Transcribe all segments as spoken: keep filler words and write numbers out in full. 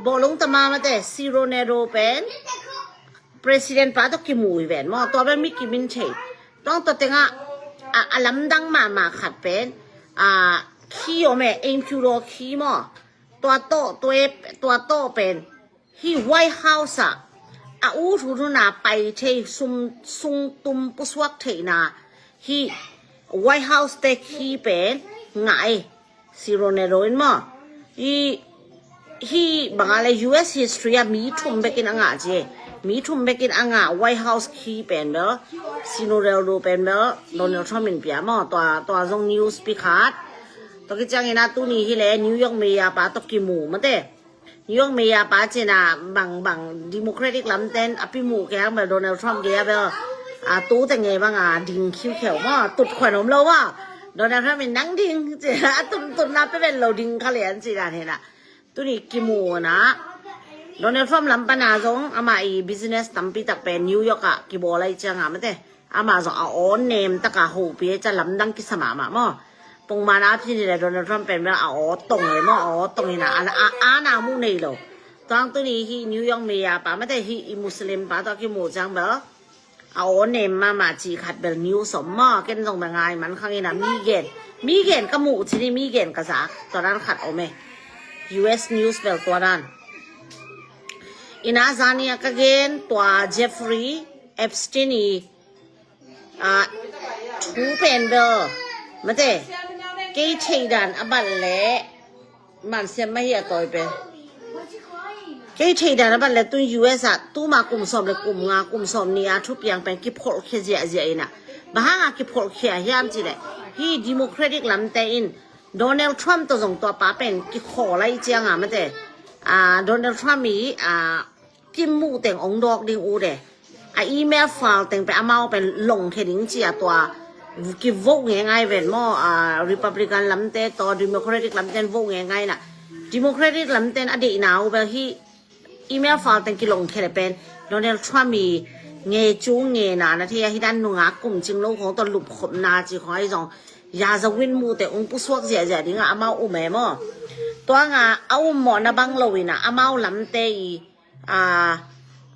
Bawlung tama mate, Siro Nero pen President pa tawh kimu hi ven maw, tua pen mi kimin thei. Tuang tua tengah a, a lamdang mahmah khat pen a, khi om e, M Q Law khi maw. Tua tawh, tua, tua tawh pen hi White House ah a ut hun hun a pai thei, sum, sungtum pusuak theihna hi White House te khi pen ngah e. Siro Nero in maw, hi, hi banga le U S history a mi thum bekin a ngah ci e. Mi thum bekin a ngah White House khi pen bel, Siro Nero pen bel Donald Trump in pia maw. Tua, tua zong news pi khat. Tua kiciangin a tuni hi le New York Mayor pa tawh kimu mate. New York Mayor pa cina bang bang Democratic lamten a pimu kei hang bel Donald Trump gei a bel a tu te ngei banga ding khiukheu maw, tut khuan om lo maw. Donald Trump in nang ding cina a tun tun na pe bel lo ding kha lian cina hina. Tuni kimu na Donald Trump lam pana zong ama i business tampi tak pen New York ah kibawl lai cianga mate. Ama zong a aw nem taka hopih e, ca lamdang kisa mahmah maw. Pongman a phin hi le Donald Trump pen bel a aw tong e maw, a aw tong hi na, a, a, a na mu nei lo. Tuang tuni hi New York Mayor pa mate hi i Muslim pa tawh kimu ciang bel a aw nem mahmah ci khat bel news om maw. Ken zong bel ngai man khang hi na, mi gen, mi gen ka mu cini, mi gen ka za. Tua dan khat om e. U S news bel tua dan. Ina zani a ka gen tua Jeffrey Epstein i a, thu pen bel mate, kei theidan a bat le man siam mah hi a tawi pen. Kei theidan a bat le tun U S ah tuma kum sawm le kum nga, kum sawm ni a thupiang pen kipholh khia ziahziah ina. Bang hanga kipholh khia hiam ci le hi Democratic lamte in Donald Trump tawh zong tua pa pen kikhawl lai cianga mate. A, Donald Trump i a, kimu teng ong dawk ding u de. A email file teng pen amau pen longkhia ding ci a tua kivote ngengai ven maw, a, Republican lamte tawh Democratic lamten vote ngengai na. Democratic lamten a deihna u bel hi email file teng kilongkhia le pen Donald Trump i nge cu nge na na thei a hi dan nunga kum cing lo khong tawh lupkhopna ci khong ai zong ya zawin mu te ung pusuak ziahziah dinga amau um e maw. Tuanga a um mawh na bang lo ina amau lamte i a,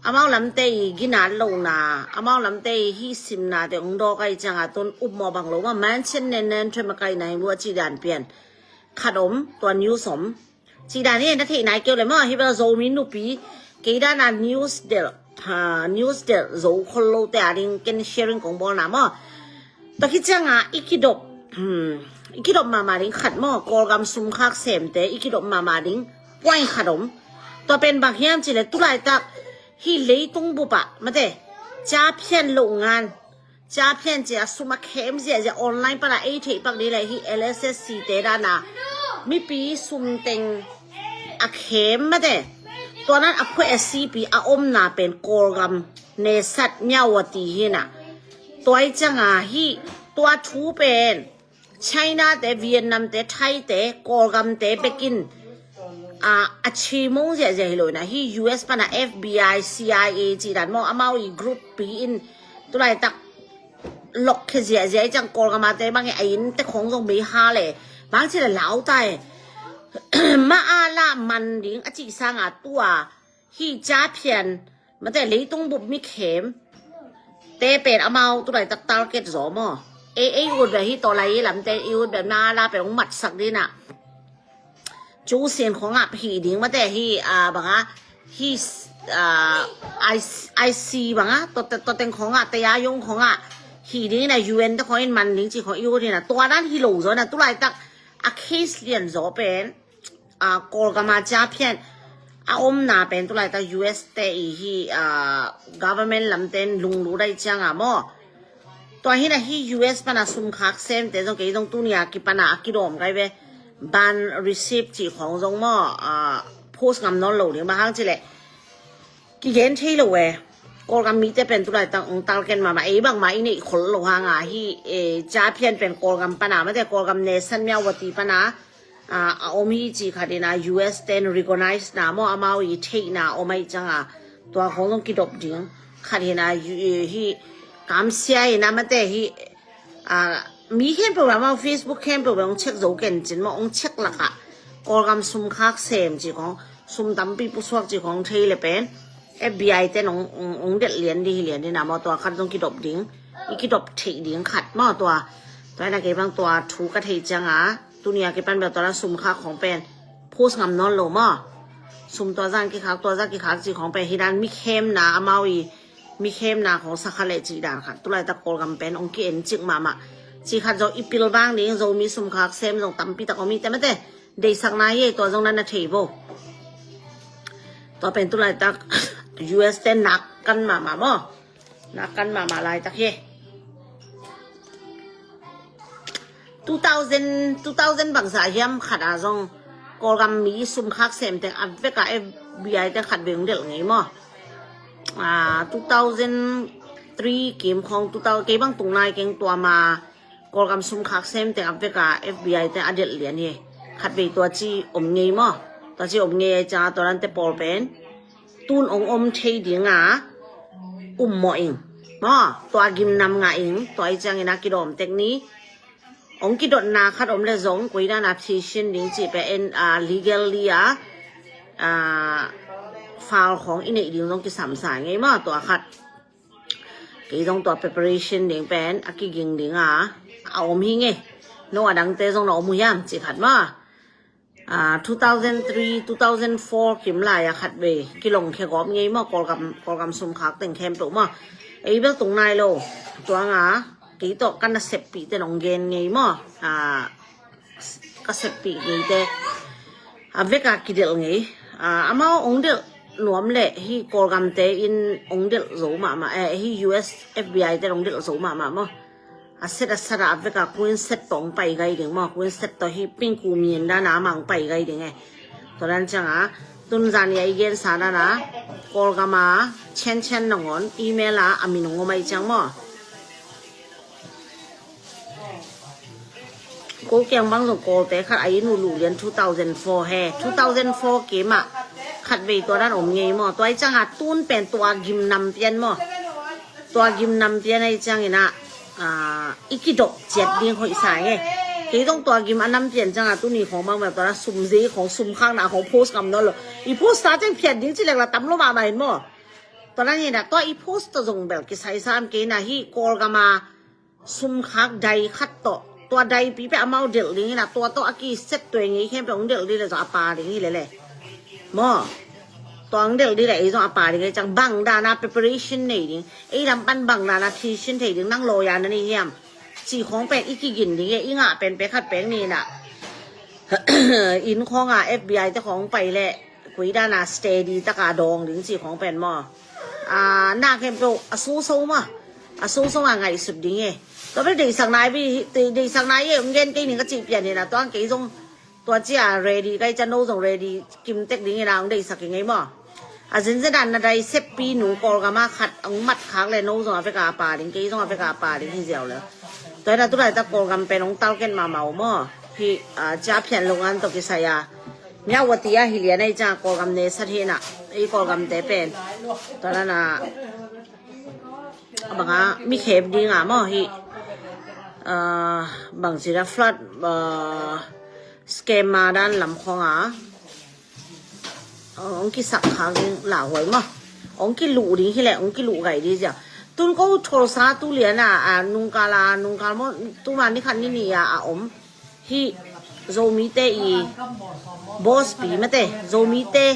amau lamte i ginat lohna, amau lamte i hi simna te ong dawk ai cianga tun upmawh bang lo ma manchen nen nen thwe makai nai lua ci dan pian. Khat om, tua news om. Ci dan hi na theih nai keu le maw, hi bel Zomi nupi, kei dana news del, ha, news del zo khol lo te a ding ken sharing kong bawlna maw. Tua khit cianga i kidop, hmm, i kidop mahmah ding khat maw, Kawlgam sumkhak semte i kidop mahmah ding point khat om. Tua pen bang hiam ci le tulaitak hi leitung bup ah mate, ca phian loh ngan, ca phian ci a sum a khem ziahziah online pana ei theih pak ding le hi L S S C te dana mipi sum teng a khem mate. Tua nan a phuai a sipi a omna pen Kawlgam Nesat Myawaddy hi na. Tua i cianga hi tua thu pen China te, Vietnam te, Thai te, Kawlgam te bekin a, a chimong ziahziah hi lo ina hi U S pana F B I, C I A ci dan maw amau i group pi in tulaitak lok khe ziahziah i ciang Kawlgam a te bang i a in te khong zong bei ha le bang ci le lau tai. Ma a la man ding a ci sanga tua hi ca phian mate leitung bup mi khem te pen amau tulaitak target zaw maw. Ei, ei ut bel hi tawlai i lamte i ut bel na la pen ong matsak dina. Cu sin khongah hi ding mate hi a, banga hi a, I, IC banga toteng khongah te a yong khongah hi ding na U N te khong in man ding ci khong i ut dina. Tua dan hi lo zaw na tulaitak a case lian zaw pen a, Kawlgam a ca phian a omna pen tulaitak U S te i hi a, government lamten lunglut ai cianga maw. Tua hina hi U S pana sumkhak semte zong kei zong tunia kipana a kidawm kai ve ban receipt ci khong zong maw a, post ngam nawn lo ding bang hang ci le kigen thei lo e. Kawlgam mite pen tulaitak ong target mahmah ei bangmah i neih khol lo hanga hi e, ca phian pen Kawlgam pana mate Kawlgam Nesat Myawaddy pana a, a om hi ci khat ina U S ten recognize na maw amau i theihna om ai cianga tua khong zong kidop ding khat ina hi kamsia ina mate hi a, mi khempeuh amau Facebook khempeuh ong check zo ken cin maw ong check laka Kawlgam sumkhak sem ci khong sum tampi pusuak ci khong thei le pen FBI te nong ong delh lian di hi lian di na maw, tua khat zong kidop ding, i kidop theih ding khat maw tua. Tua ina kei bang tua thu ka thei cianga tunia kipan bel tua la sum khak khong pen phus ngam nawn lo maw. Sum tua zan kikhak tua zan kikhak ci khong pen hi dan mi khemna amau i mi khemna khong sakha le ci dan khat tulai tak Kawlgam pen ong ki en cik mahmah. Ci khat zong i pil vang ding Zomi sum khak sem zong tampi tak om i te mate. Deisakna hi ei tua zong na na thei bo. Tua pen tulai tak US te nak kan mahmah maw. Nak kan mahmah lai tak hi. Two thousand two thousand bangsa hiam khat a zong Kawlgam mi sum khak sem teng a veka FBI te khat veng delh ngei maw. Two thousand three kim khong two thousand kei bang tung nai keng tua ma Kawlgam sum khak sem teng a veka FBI te a delh lian hi. Khat vei tua ci om ngei maw. Tua ci om ngei ai cianga tua dan te pawl pen tun ong om thei dinga um mawh ing maw. Tua gimnam ngah ing tua ai ciangin a kidawm tek ni. Ong kidotna khat om le zong koi dan a phisin ding ci pe en legally a fal khong i neih ding zong kisamsa ngei maw tua khat. Kei zong tua preparation ding pen a kiging dinga a om hi ngei. No a dangte zong na om uh hiam ci khat maw. Two thousand three two thousand four kim lai a khat vei kilong khia gawp ngei maw. Kawlgam sum khak teng khempeuh maw. Ei bel tung nai lo tuanga kei tawh ka naseppih te nong gen ngei maw. Ka seppih ngei te a veka kidelh ngei. Amau ong delh nuam le hi Kawlgam te in ong delh zo mahmah eh hi US FBI te ong delh zo mahmah maw. A set a set a veka Queen set tawh ong pai gai ding maw. Queen set tawh hi pingku min dana amang pai gai ding eh. Tua dan cianga tunzan i a i gensa dana Kawlgama Chen Chen nangon email a a min ong om ai ciang maw. Ko kiang bang zong Kawlte khat a inn uh luh lian two thousand four he two thousand four kima khat vei tua dan om ngei maw. Tua ai cianga tun pen tua gimnam pian maw. Tua gimnam pian ai ciangina i kidop ciat ding hoih sa nge. Kei zong tua gim a nam pian cianga tuni khong bang bel tua la sum zei khong sum khakna khong post ngam nawn lo. I post sa ciang phiat ding ci lek la tam lo mahmah in maw. Tua la nina tua i post tawh zong bel kisai sam kei na hi Kawlgama sum khak dai khat tawh tua dai pi pe amau delh ding ina tua tawh a kiset tuai ngei khempeuh ong delh ding le zong a pa ding hi lele maw. Tua ong delh ding le ei zong a pa ding ei ciang bang dana preparation nei ding ei lam pan bang dana phisin thei ding nang lawya na nei hiam. Ci khong pen i kigin ding e i ngah pen pe khat peng nina inn khonga FBI te khong pai le koi dana steady taka dawng ding ci khong pen maw. Na khempeuh a soso maw. A soso a ngaihsut ding e. Tua bel deisak nai bi deisak nai e ong gen kei ning ka cih pian hina tuang kei zong tua cia ready kai cia no zong ready kim tek ding ina ong deisak i ngei maw. A zinzedan na dai seppi nu Kawlgama khat ong mat khak le no zong a veka pa ding kei zong a veka pa ding hi ziau le. Tua ina tulai ta Kawlgam pen ong talken mamau maw. Hi cia phian longan tawh kisai a Myawaddy a hi lian ai ciang Kawlgam ne sat hi na ei Kawlgam te pen tua na na banga mi khep dinga maw hi bang ci da flood scam ma dan lam khonga ong kisak khak ding lauhuai maw. Ong kiluh ding hi le ong kiluh gai ding zia tun ko tholsa tu liana nungkala nungkal maw tuma ni khat ni ni a a om. Hi Zomite i boss pi mate Zomite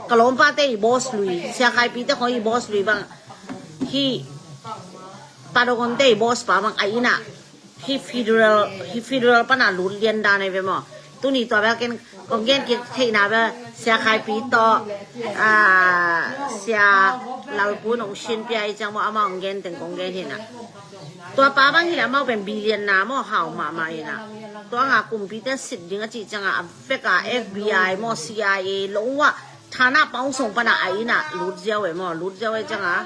ka lawmpate i boss lui Siakhaipi te khong i boss lui bang hi Padagon te i boss pa bang a ina hi federal hi federal pana lut lian dan ai ve maw. Tuni tua bel ken kong gen kik theihna bel Siakhaipi tawh Sia Lalpu nong sinpia i ciang maw ama kong gen teng kong gen hina. Tua pa bang hi le amau pen billion na maw hau mahmah hi na. Tua nga kumpi ten sit ding a cih cianga a veka FBI maw CIA lo a thana paung song pana a ina lut ziau e maw lut ziau e cianga.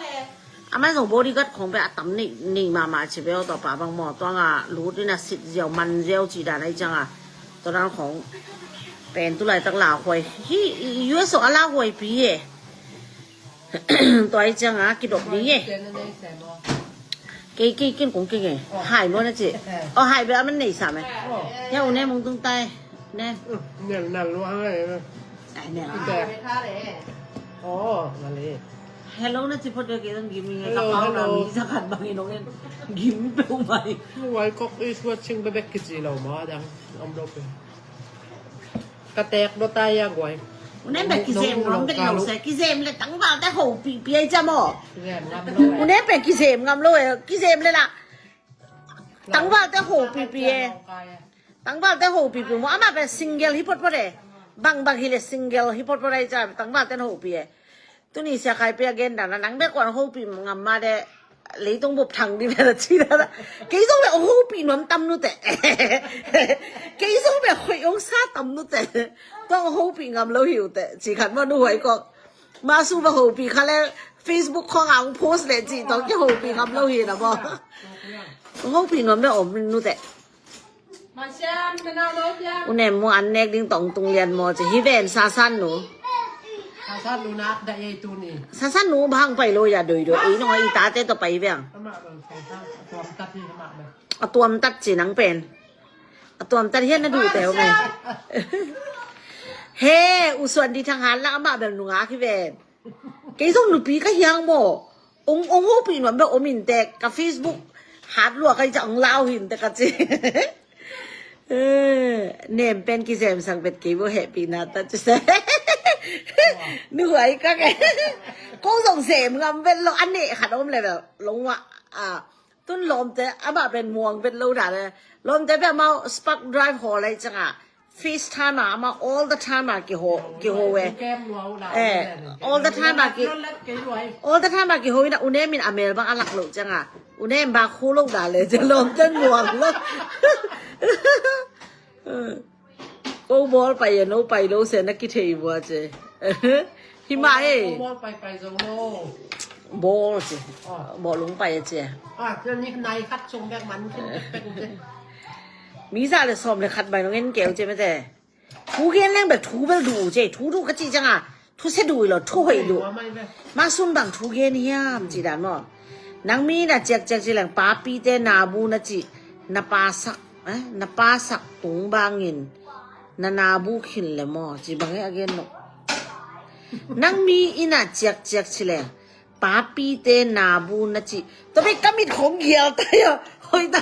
Amai zong bodyguard khong pe a tam nei mahmah ci beo tua pa bang maw tua nga lut ina sit ziau man ziau ci dan a i cianga. Tua dan khong pen tulai tak lauhuai hi US a lauhuai pi e. Tua i cianga kidop ding e. Kei kei kin kong kei nge hai mo na ci. O hai be aman nei sa me. Ya u ne mong tung tai ne. Nel nal luang ai. Ai, ne. Ite. Oh, mali. Hello na ci phot ve, kei zong gim ing e. Hello, ka pau na hello. Mi za khat bang in ong en. Gim peuhmah. Wai Kok is watching bebek kici lo ma dang. Om lo pe. Ka tek do ta ya guai. U Nem bek kizem ngam bek lo se, kizem le tangvalte hopihpih ai ciam aw. Kizem ngam lo e. U Nem bek kizem ngam lo e, kizem le la. Tangvalte hopihpih e. Tangvalte hopihpih maw, amah pen single hi photphot e. Bangbang hi le single hi photphot ai ciam, tangvalte hopih e. Tuni Sia Khai Pi a gen dan a, nang bek kuan hopih ngam ma de, leitung bup thang ding ve a ci dan a. Kei zong bek hong hopih nuam tam nuteh. Kei zong bek hoih hong sa tam nuteh. Tua hong hopih ngam lo hi uteh ci khat maw, nu Wai Kok. Masu va hopih kha le Facebook khawng a hong post le ci tawh kihopih ngam lo hi na maw. Hong hopih nuam bek om nuteh. U Nem mu an nek ding tong tung lian maw ci. Hi ven Sasan nu. Sasan nu nak da ei tuni. Sasan nu bang pai lo ya doi doi. Ei nong i tate to pai veng. Ama bang Sasan, a tuam tat hi ama bang. A tuam tat ci nang pen. A tuam tat hian na du teu ngai. He, u Suan di Thang Han la ama bel nungak hi ven. Kei zong nupi ka hiang maw. Ong, ong hopih nuam bek om inteh, ka Facebook hat lua ka i ca ong lau hi inteh ka ci. Eh, Nem pen kizem sak bet kei bo hehpihna ta ci se. Nu Wai Kok e. Ko zong zem ngam vet lo, a neh khat om le bel long wa, a, tun lawmte, amah pen muang vet lo da le. Lawmte pen amau spark drive haw lai ciang a. FaceTime a, amah all the time a kiho, kiho e. Eh, all the time a ki, all the time a kiho in a, u Nem in a mel bang a lak lo ciang a. U Nem bang khu lo da le, ciang lawmte muang lo. Ko bawl pai e, no pai lo se na kithei vua ci. Hi mah e. Ko bawl pai pai zong lo. Bawl ci. Ah. Bawlung pai e ci. Ah, ni nai khat sung bek man khin pek pek ci. Mi za le sawm le khat bai nong en keu ci mete. Thu gen leng bek thu bel duh ci. Thu duh ka ci ciang a. Thu sia duh lo, thu hoih duh. Masun bang thu gen hiam ci dan maw. Nang mi na ciakciak ci leng papite nabu na ci. Na pasak, eh, na pasak tung bangin na nabu khin le maw ci bang e a gen lo. Nang mi i na ciakciak ci leng papite nabu na ci. Tua bek ka mit khong gial ta yo. Hoih ta.